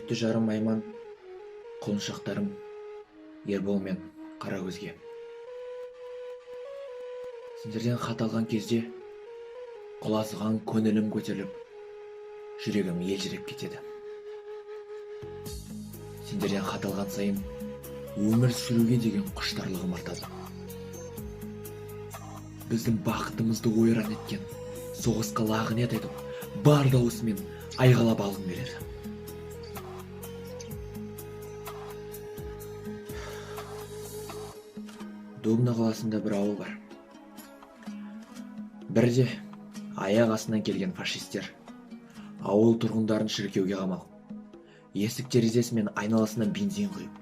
Сүйікті жарым Айман, құлыншақтарым Ербол мен Қаракөзге. Сендерден хат алған кезде құлазыған көңілім көтеріліп, жүрегім елжіреп кетеді. Сендерден хат алған сайын өмір сүруге деген құштарлығым артады. Біздің бақытымызды ойран еткен соғысқа лағынет айтып, бар дауысымен айғалап алғым келеді. Дубна қаласында бір ауыл бар. Бірде аяқ астынан келген фашистер ауыл тұрғындарын шіркеуге қамалып, есік терезесі мен айналасына бензин құйып,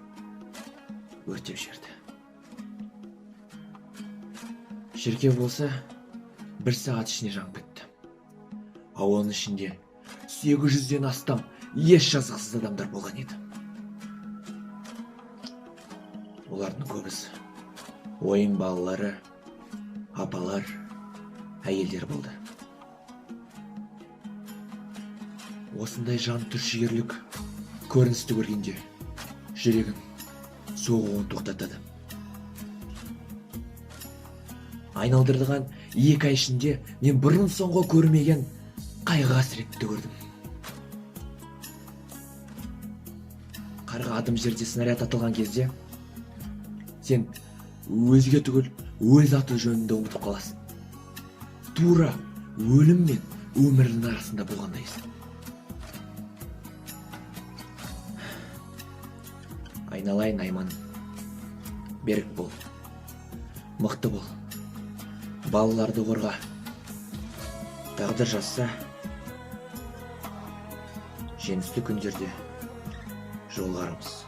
өртеп жіберді. Шіркеу болса, бір сағат ішінде жанып кетті. Ауылдың ішінде 800-ден астам еш жазықсыз адамдар болған еді. Олардың көбісі ойын балалары, апалар, әйелдер болды. Осындай жан түршігерлік көріністі көргенде жүрегің соғуын тоқтатады. Айналдырылған 2 ай ішінде мен бұрын соңғы көрмеген қайғы қасіретті көрдім. Қарға адым жерде снаряд атылған кезде сен өзге түгіл өз аты жөніңді ұмытып қаласың. Тура өлім мен өмірдің арасында болғандайсың. Айналайын Айманым, берік бол, мықты бол, балаларды қорға. Тағдыр жазса, жеңісті күндерде жолығармыз.